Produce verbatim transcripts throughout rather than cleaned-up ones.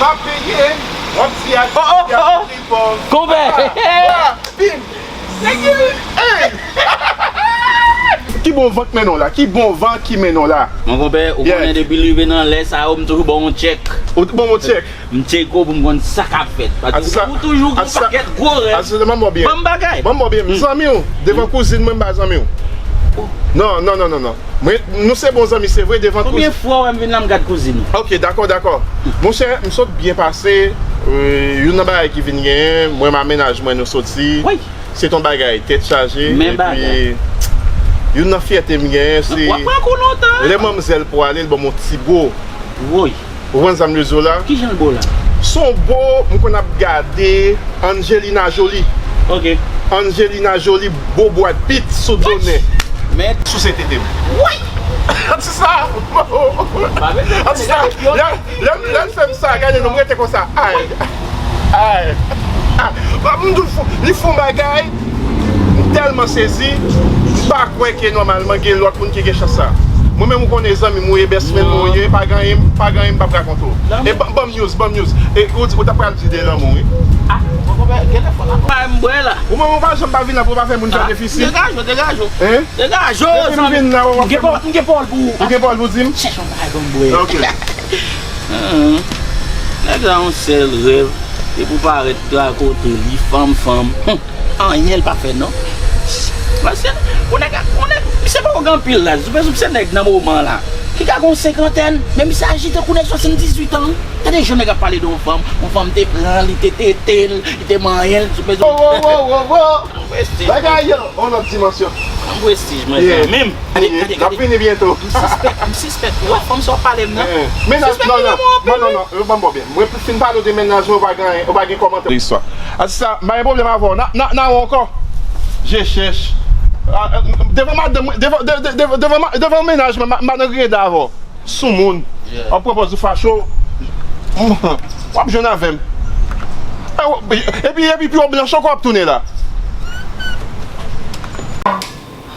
M ap peye, w ap di a, oh, oh, oh, oh. Konpè. Bim. Hey! Ki bon van k mennen w la? Ki bon van ki mennen w la? Mon konpè, ou konnen depi l rive nan lè sa yo, m toujou ba w yon tchèk. Ou t-, bon, yon tchèk. M tcheke w pou m konn sa k ap fèt. Paske ou toujou gon pakèt gwo rèv. Atisa, m ap ba w byen. Ban m bagay. Ban m ba w byen. M zanmi w. Devan kouzin mwen, m pa zanmi w. Non, non, non, non, non. Mwen, nou se bon zanmi, se vre, devan kouzin. Konbyen fwa w wè m vin la, m gad kouzin ou? Ok, dakò, dakò. Monchè, m sot byen pase. Euh, youn nan bagay ki vin genyen, mwen, ak mennaj mwen, nou soti. Wi. Se t on bagay tèt chaje. Men bagay. Epi, youn nan fyète m genyen, se w ap pran kou lontan. Lè manmzèl prale, l ban m on ti bo. Woy. Ou konprann sa m vle di w la? Kijan l bo la? S on bo, m konn ap gade Angelina Jolie. Ok. Angelina Jolie, bo Brad Pitt sou do nèg. Mèt. Souse tete m. Woy! Atisa! Atisa! Lè, lè, lè l fè m sa, gade non, m rete konsa. Ay! Ay! Ah, m di w, li fon bagay, m tèlman sezi, m pa kwè ke nòmalman gen lòt moun ki gen chans sa. Mwen menm ou konnen zanmi m ou ye, best friend mwen ou ye, pa gen anyen, pa gen anyen m p ap rakonte w. E ban, ban m news, ban m news. E ou, ou ta pral di de lanmou, wi. Ah, mwen konpè, gen lè fò la. Pa m bwè la. Ou menm ou pa janm pa vin la pou w pa fè moun fè defisit. Degaje w, degaje w. Hein? Degaje w, zanmi. Depi m vin la, w ap fè m. M gen pawòl pou ou. Ou gen pawòl pou di m? Chèche yon bagay ban m bwè. Ok. Hum. Nèg la yon sèl rèv, se pou parèt gra kote li, fanm, fanm. Hum. Anyen l pa fè non. Paske yon nèg, yon nèg, misye poko gen anpil laj. Soupe soupe se nèg nan moman la. Li ka gen yon senkantèn, men misye aji tankou nèg swasanndizuit an. Tande jan nèg ap pale de yon fanm, yon fanm te pran, li te tete l, li te manyen l, soupe soupe. Oh, oh, oh, oh, oh. Prestij. Bagay yo, yon lòt dimansyon. Prestij, mwen, zanmi m. Gade, gade, gade. N ap fini byento. M sispèk, m sispèk. Ou wè fanm sa w ap pale m nan? Eh, men non, non, non, non, non, non, ban m bon byen. Mwen fin pale w de mennaj mwen, ou pa gen, ou pa gen kòmantè. Listwa. Atisa, m pa gen pwoblèm avè w. N a, n a, n a wè ankò. Je chèch. Ah, eh, devan madanm, devan, de, de, de, devan ma-, devan mennaj mwen, m a, m a nan griyen avè w. Soumoun. Yeah. W ap pran pòz ou fache w. W ap jwenn avè m. E w-, epi, epi, pi w blanch ankò w ap tounen la.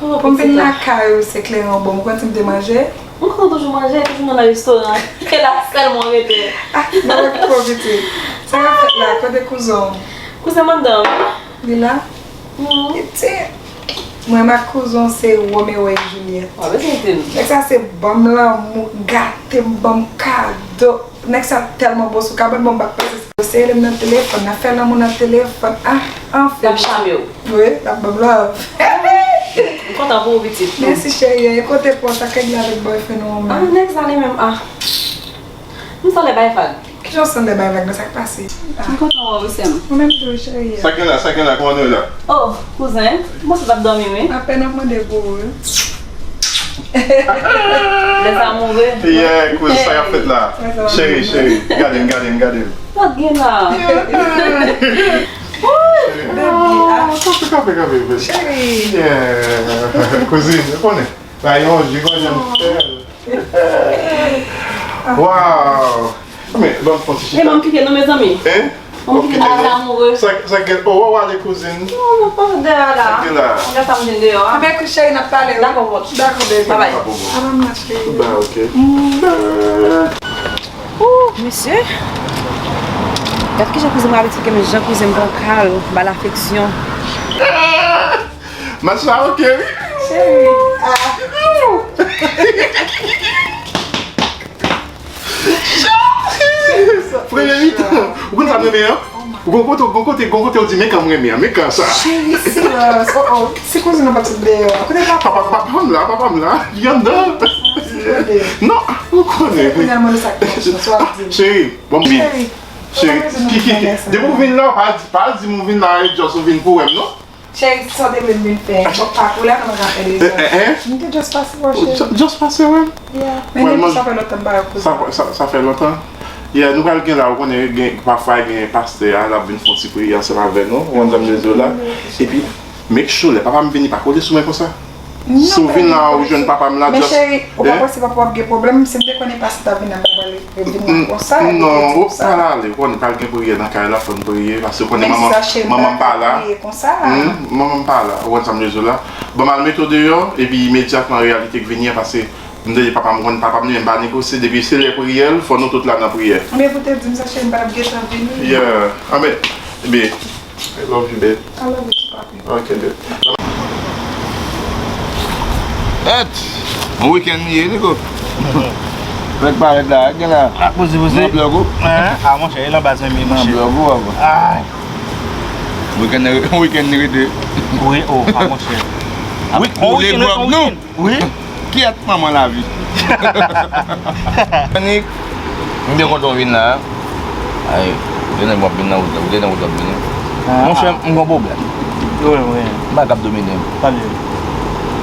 Oh, pou m vin lakay ou, se kleren w ban m. Ou konn si m te manje? M kontan toujou manje, toujou nan restoran. E la sèlman w rete. Ah, mwen wè ki pwofite. Sa k ap fèt la? Kote kouzen w? Kouzen madanm. Li la? Mhm. Piti. Mwen ak kouzen w se Romeo e Juliet. Wa bezwen di m. Nèg sa se ban m lanmou, gate m, ban m kado. Nèg sa tèlman bon sou kabrit, bon, m pa panse se yo sere m nan telefòn, n ap fè lanmou nan telefòn. Ah, anfen. L ap chame w. Wi, l ap ban m love. M kontan pou ou, pitit. Mèsi, cheri. E kote pou w, sa k regle avèk boyfriend ou menm? Ah, nèg sa li menm, ah. M sanble bay vag. Kijan w sanble bay vag nan, sa k pase? Ah. M kontan wè w, wi, sè m. Ou menm tou, cheri. Sa k gen la, sa k gen la, kòman nou ye la? Oh, kouzen, m panse w t ap dòmi, wi. Apèn w ap mande pou ou, wi. Les amoureux. Yeah, kouzen, sa k ap fèt la? Cheri, cheri, gade m, gade m, gade m. Sa k gen la? Baby, ah. Kanpe, kanpe, kanpe, baby. Cheri. Yeah. Kouzin, ou konnen. Sa yon ji, konnen m fè l. Wow. Men, ban m fon ti chita. E ban m kite non, mezanmi. Hein? Ban m kite non, les amoureux. Sa, sa gen, oh, w ale kouzin. Non, mwen pa dèyè la. Sa gen la. Mwen gen sa m vin deyò a. Anben, kou cheri, n ap pale, wi. Dakò, bòt. Dakò, baby. Bye bye. Bye bye. Bye, ok. Ooh, mesye. Gad kijan kouzen mwen abitye ke men jan kouzen m pran kal, ba l afeksyon. Match la ok, wi. Cheri. Ah. Premye mitan. Ou konn sa m renmen an? Gon kote, gon kote, gon kote ou di, men kan m renmen an, men kan sa. Cheri, silans. Oh, oh. Si kouzin nan pati deyò. Kote papa? Papa, papa m la, papa m la. Li anndan. Non, ou konnen. Kounye a mande sa k fè w chans, w ap di m. Cheri, bon, m vin. Cheri, ki, ki, ki, depi w vin la, pa di, pa di m ou vin la, e just ou vin pou wè m, non? Cheri, sa w te vle m vin fè? M pa pou la, kòman ka fè deja? Eh, eh, eh? M te just pase wè w, cheri. Ju-, just pase wè m? Yeah. Men depi sa fè lontan m pa wè kouzin. Sa, sa, sa fè lontan. Yeah, nou pral gen la, ou konnen, gen, pafwa gen pastè a, l ap vin fè yon ti priyè ansanm avè nou, ou konn sa m vle di w la. Epi, make sure, lè papa m vini, pa kole sou mwen konsa. Si w vin la, ou jwenn papa m la, just, men cheri, ou pa panse papa w ap gen pwoblèm? Si m te konnen pastè t ap vin la, m pa pral vin la konsa. Non, ou pral ale, ou konnen pral gen priyè nan kay la, fò n priye, paske ou konnen manman, manman m pa la. Hmm, manman m pa la, ou konn sa m vle di w la. Bon, m al mete w deyò, epi imedyatman reyalite k vini an, paske M te di papa m, konn papa m li menm pa negosye, depi se lè priyè l, fò nou tout la nan priyè. Men pou te di m sa, cheri, m pa t ap gentan vini. Yeah. Anben, ebyen, I love you, babe. I love you too, papi. Ok, babe. Et, yon wikenn li ye, Nico. Fèk parèt la, gen la. Ah, poze, poze. Nan blòg ou. Hein? Ah, monchè, e lan baz menm, monchè. Nan blòg ou, papa. Ay. Wikenn, wikenn li rete. Wi, oh, ah, monchè. Wi, on wikenn, on wikenn. Wi. Kiyès manman lavi? Annik, m byen kontan w vin la. Ay, ou te nan w ap vin nan wout la, ou te nan wout w ap vin. Ah. Monchè, m gen yon pwoblèm. Wi, wi. M pa kab domine m. Pale.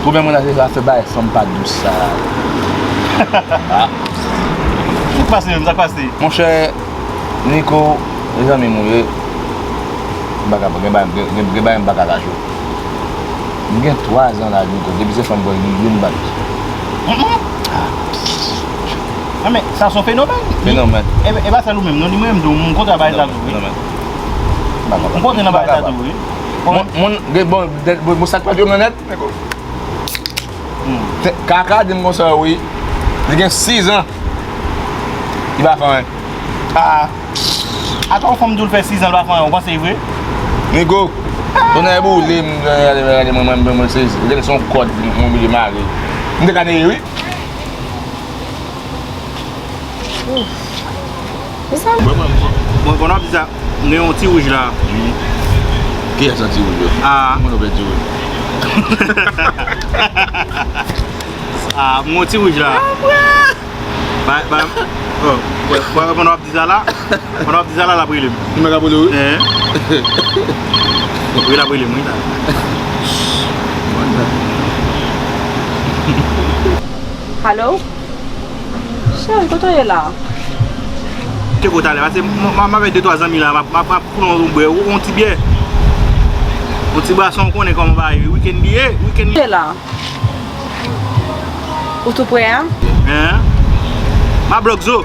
Pwoblèm mwen la, se sa, se bagay fanm pa dous sa. Ah. Sa k pase menm, sa k pase? Monchè, Nico, se zanmi m ou ye. M pa kab, gen bagay, gen, gen, gen bagay m pa ka kache w. M gen twa zan la, Nico, depi se fanm mwen, li youn bat. Ah, men sa se yon fenomèn. Fenomèn. E, e pa sèl ou menm, non, li menm tou, m kontre nan bagay sa tou, wi. Fenomèn. M pa kapab. M kontre nan bagay sa tou, wi. Moun, moun, gen bon, bon, bon, sa k pral jwe nan nèt, Nico. Hmm. Kaka di m konsa, wi. Li gen sis an. Li pa fè anyen. Ah. Atò, yon fanm di w l fè sis an l pa fè anyen, ou panse e vre? Nico, tonnè boule m, gade, gade, mwen, mwen, mwen, mwen, se, gade, se yon kòd, mwen oblije mare. M te ka neye, wi. Mezanmi. Bon, bon, bon, w ap di sa, m gen yon ti wouj la. Hmm. Kiyès nan ti wouj yo? Ah. Mwen, nou fè ti wouj. Ah, m gen yon ti wouj la. Ba, ba, oh, wè, wè, pandan w ap di sa la, pandan w ap di sa la, l ap rele m. Li mèt ap rele w, wi. Eh. Wi, l ap rele m, wi, la. Alo? Cheri, kote w ye la? Te kote w ye la, pase m, m, m avèk de twa zanmi la, m ap, m ap, m ap pran yon bwè, yon ti byè. Yon ti bwason, ou konnen kòman bagay ye, wikenn li ye, wikenn li ye. Kote w ye la? Ou tou prè a? Hein? M a blòk zo.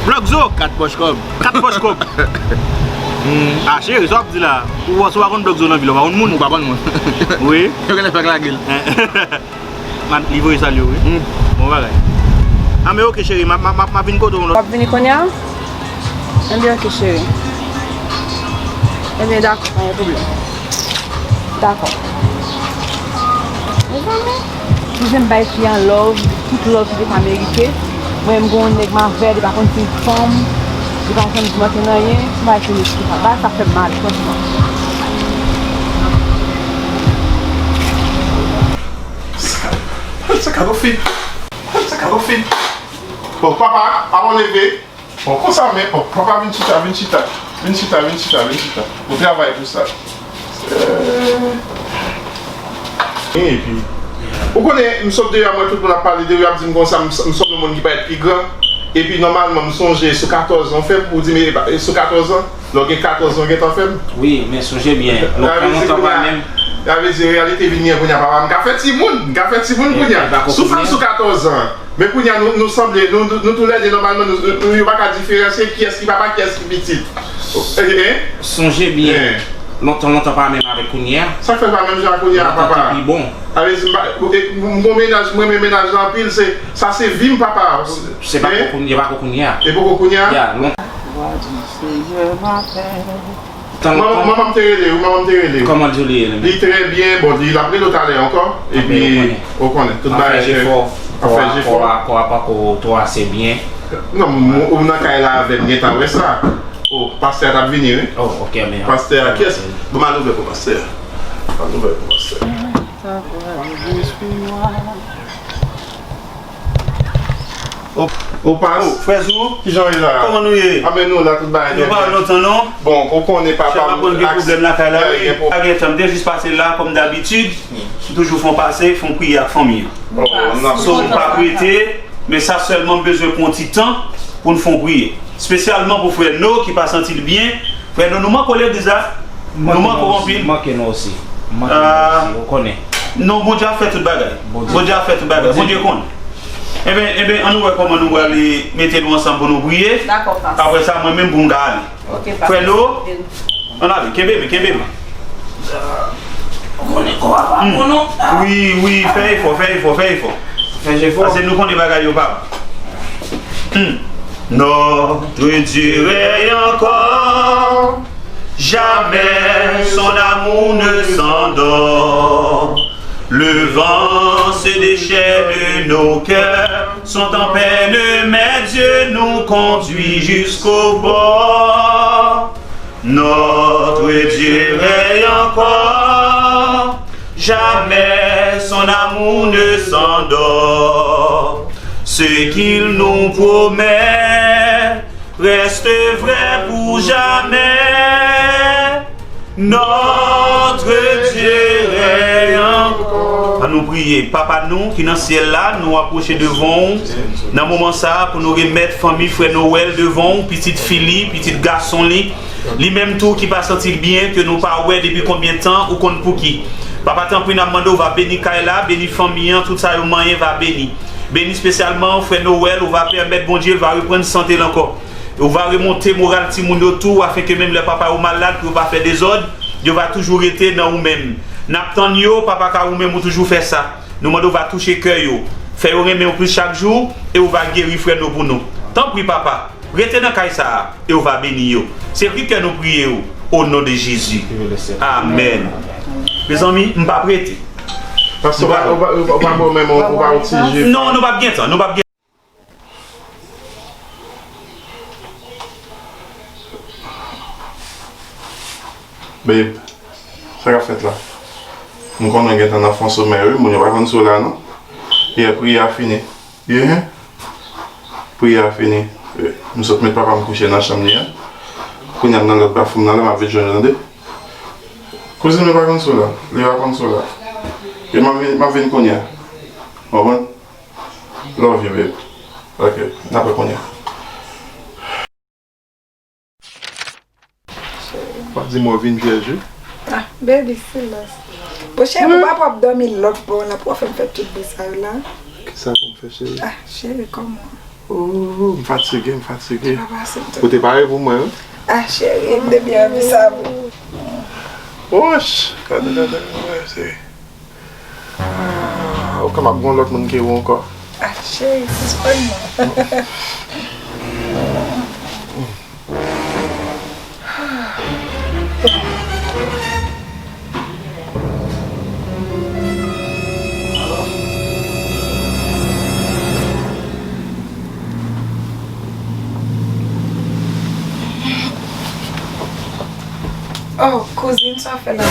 Blòk zo. Kat pòch kòb. Kat pòch kòb. Hmm. Ah, cheri, sa w ap di la? Ou, si w pa konn blòk zo nan vil la, ou pa konn moun. Ou pa konn moun. Wi. Yo genlè fèk lage l. Hein. Li voye salye w, wi. Hmm. Bon bagay. Ah, men ok, cheri, m a, m a, m a, m a vin kote w. W ap vini kounye a? Enben, ok, cheri. Enben, dakò, pa gen pwoblèm. Dakò. Mezanmi, si jan m bay fi an love, tout love ki te ka merite. Mwen, m gen yon nèg m avè l, li pa konn si l fanm, li pa konn si l manke nan anyen, m pa eseye esplike sa. Bagay sa fè m mal, franchman. Sa, sa ka bon fin. Sa ka bon fin. Bon, papa, avan w leve. Bon, konsa, men, bon, papa, vin chita, vin chita. Vin chita, vin chita, vin chita. Ou travay pou sa. Euh. Epi, ou konnen, m sot deyò, mwen, tout moun ap pale de ou, y ap di m konsa, m, m sanble yon moun ki parèt pi gran. Epi, nòmalman, m sonje sou katòz an, fè m, ou di, men, e pa, e sou katòz an, lè w gen katòz an, w gentan fè m. Wi, men sonje byen, lontan, lontan pa menm. Sa vle di, reyalite vin gen kounye a, papa, m ka fè timoun, m ka fè timoun kounye a. Si w fè m sou katòz an, men kounye a, nou, nou sanble, nou, nou, nou toulède, nòmalman, nou, nou, yo pa ka diferansye kiyès ki papa, kiyès ki pitit. Eh, eh. Sonje byen, lontan, lontan pa menm avèk kounye a. Sa k fè l pa menm jan ak kounye a, papa? Lontan te pi bon. Sa vle di, m pa, e, m, m gon mennaj, m renmen mennaj la anpil, se, sa se vi m, papa. Se pa ko kounye, e pa ko kounye a. E poko kounye a? Ya, lontan. Manman, manman m te rele w, manman m te rele w. Kòman Julie ye, li menm? Li trè byen, bon, li, l ap rele w talè ankò. Epi, ou konnen, tout bagay, ap fè jefò. Kò a, kò a pako twò ase byen. Non, m, ou nan kay la avè m, gentan wè sa. Oh, pastè a t ap vini, wi. Oh, ok, men. Pastè a, kiyès? Bon, m al ouvè pou pastè a. M al ouvè pou pastè a. Sa pral jis pi nwa. O, o, pas. O, frè Zou. Kijan w ye la? Kòman nou ye? A, men nou la, tout bagay byen. Nou pa lontan, non. Bon, ou konnen papa m gen pwoblèm lakay la, wi. Pa gen tan, m te jis pase la, kòm dabitid. M toujou fè yon pase, fè yon priyè ak fanmi an. So, m p ap rete, men sa sèlman m bezwen pran yon ti tan pou n fè yon priyè. Espesyalman pou frè No ki pa santi l byen. Frè No, nou manke w legliz la. Nou manke w anpil. Manke nou osi. Manke nou osi, ou konnen. Non, Bondye ap fè tout bagay. Bondye ap fè tout bagay. Bondye konn. Enben, enben, ann nou wè kòman nou prale mete nou ansanm pou nou priye. Dakò, pastè. Apre sa, mwen menm pou m ka ale. Ok, pastè. Frè No, ann ale, kenbe men, kenbe men. Ou konnen kò a pa bon, non. Wi, wi, fè efò, fè efò, fè efò. Fè jefò. Paske nou konnen bagay yo pa. Hmm. Notre Dieu règne encore, jamais son amour ne s'endort. Le vent se déchaîne, nos cœurs sont en peine, mais Dieu nous conduit jusqu'au bord. Notre Dieu règne encore, jamais son amour ne s'endort. Ce qu'il nous promet reste vrai pour jamais. Notre Dieu règne encore. Ann nou priye. Papa nou ki nan syèl la, nou apwoche devan w nan moman sa a pou nou remèt fanmi frè Nowèl devan w, pitit fi li, pitit gason li, li menm tou ki pa santi l byen, ke nou pa wè depi konbyen tan, ou konn pouki. Papa, tanpri, n ap mande w va beni kay la, beni fanmi an, tout sa yo manyen va beni. Beni espesyalman frè Nowèl, ou va pèmèt Bondye l va reprann sante l ankò. Ou va remonte moral timoun yo tou, afenke menm lè papa yo malad, pou yo pa fè dezòd, yo va toujou rete nan ou menm. N ap tann yo, papa, ka ou menm ou toujou fè sa. Nou mande w va touche kè yo, fè yo renmen w plis chak jou, e ou va geri frè nou pou nou. Tanpri, papa, rete nan kay sa a, e ou va beni yo. Se kri kè nou priye w, o non de Jezi. Amèn. Mezanmi, m p ap rete. Pastè, ou pa, ou pa, ou pa, ou pa bon, men ou pa yon ti ji. Non, nou p ap gen tan, nou p ap gen. Babe, sa k ap fèt la? M konnen w gentan nan fon somèy wi, moun yo pa konn si w la non. Yè, priyè a fini. Yè, priyè a fini. M sot met papa m kouche nan chanm li an. Kounye a m nan lòt bafou m nan la, m ap vin jwenn ou tande. Kouzin m pa konn si w la, li pa konn si w la. E m ap vin, m ap vin kounye a. Ou konprann? Love you, babe. Ok, n ap wè kounye a. Pa di m w vin vyèj wi. Ah, baby, silans. Bon, cheri, pou papa w ap dòmi lòt bò la, pou w fè m fè tout bri sa yo la. Kisa pou m fè, cheri? Ah, cheri, kòman? Oh, m fatige, m fatige. Pa pase m tou. Ou te pare pou mwen wi. Ah, cheri, m te byen anvi sa pou. Woch, gade, gade, gade, cheri. Ah, ou ka m ap gen yon lòt moun ke ou ankò. Ah, cheri, sispann non. Oh, kouzin, sa w fè la?